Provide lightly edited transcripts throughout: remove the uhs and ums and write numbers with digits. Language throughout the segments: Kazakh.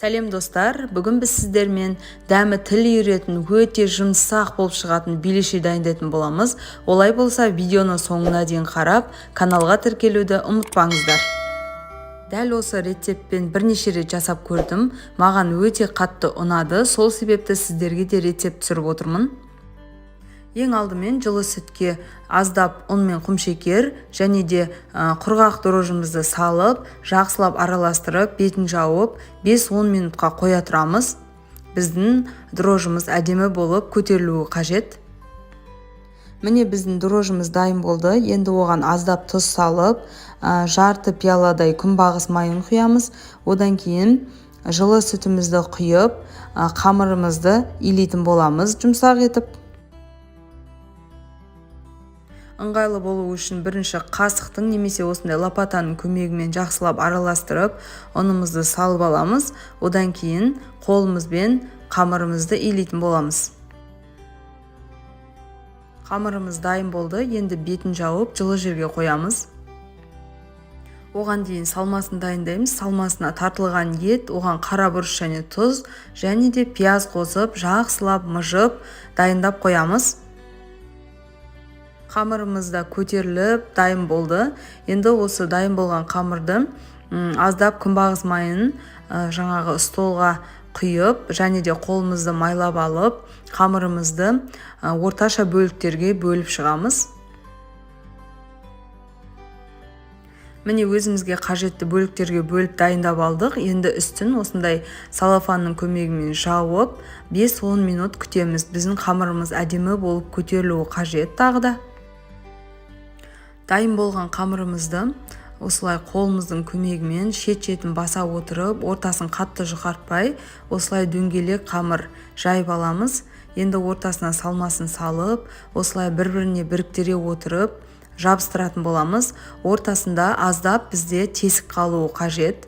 Сәлем, достар! Бүгін біз сіздермен дәмі тіл үйіретін, өте жұмсақ болып шығатын белеше дайындайтын боламыз. Олай болса, видеоны соңына дейін қарап, каналға тіркелуді ұмытпаңыздар. Дәл осы рецептпен бірнеше рет жасап көрдім. Маған өте қатты ұнады, сол себепті сіздерге де рецепт түсіріп отырмын. Ең алдымен жылы сүтке аздап ұн мен құмшекер және де құрғақ дрожжымызды салып, жақсылап араластырып, бетін жауып, 5-10 минутқа қоя тұрамыз. Біздің дрожжымыз әдемі болып көтерілуі қажет. Міне, біздің дрожжымыз дайын болды. Енді оған аздап тұз салып, жарты пиаладай күнбағыс майын құямыз. Одан кейін жылы сүтімізді құйып, қамырымызды илейтін боламыз жұмсақ етіп. Ыңғайлы болу үшін бірінші қасықтың немесе осындай лопатаның көмегімен жақсылап араластырып, ұнымызды салып аламыз. Одан кейін қолымызбен қамырымызды илейтін боламыз. Қамырымыз дайын болды. Енді бетін жауып, жылы жерге қоямыз. Оған дейін салмасын дайындаймыз. Салмасына тартылған ет, оған қара бұрыш және тұз және де пияз қосып, жақсылап мыжып, дайындап қоямыз. Қамырымыз да көтеріліп, дайын болды. Енді осы дайын болған қамырды аздап күнбағыс майын жаңағы столға құйып және де қолымызды майлап алып, қамырымызды орташа бөліктерге бөліп шығамыз. Міне, өзімізге қажетті бөліктерге бөліп, дайындап алдық. Енді үстін осындай целлофанның көмегімен жауып, 5-10 минут күтеміз. Біздің қамырымыз әдемі болып көтерілуі қажет. Тағы да дайын болған қамырымызды осылай қолымыздың көмегімен шет-шетін баса отырып, ортасын қатты жұқартпай, осылай дөңгелек қамыр жайып аламыз. Енді ортасына салмасын салып, осылай бір-біріне біріктіре отырып жабыстыратын боламыз. Ортасында аздап бізде тесік қалуы қажет.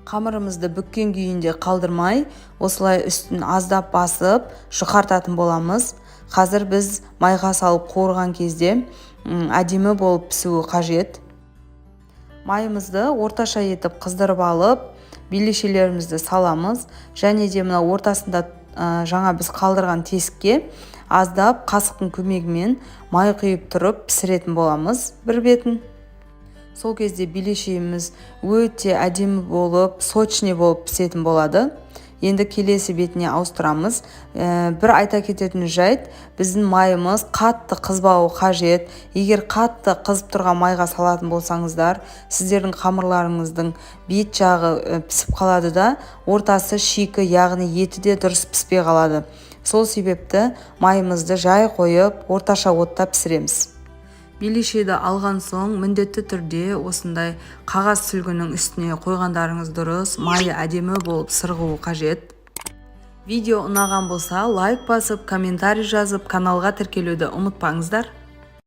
Қамырымызды бүккен күйінде қалдырмай, осылай үстін аздап басып, жұқартатын боламыз. Қазір біз майға салып қуырған кезде әдемі болып пісуі қажет. Майымызды орташа етіп қыздырып алып, белешелерімізді саламыз және де мына ортасында жаңа біз қалдырған тесікке аздап қасықтың көмегімен май құйып тұрып пісіретін боламыз бір бетін. Сол кезде белешеміз өте әдемі болып, сочный болып пісетін болады. Енді келесі бетіне ауыстырамыз. Бір айта кететін жайт: біздің майымыз қатты қызбауы қажет. Егер қатты қызып тұрған майға салатын болсаңыздар, сіздердің қамырларыңыздың бет жағы пісіп қалады да, ортасы шикі, яғни еті де дұрыс піспей қалады. Сол себепті майымызды жай қойып, орташа отта пісіреміз. Белешеді алған соң міндетті түрде осындай қағаз сүлгінің үстіне қойғандарыңыз дұрыс. Майы әдемі болып сырғуы қажет. Видео ұнаған болса, лайк басып, комментарий жазып, каналға тіркелуді ұмытпаңыздар.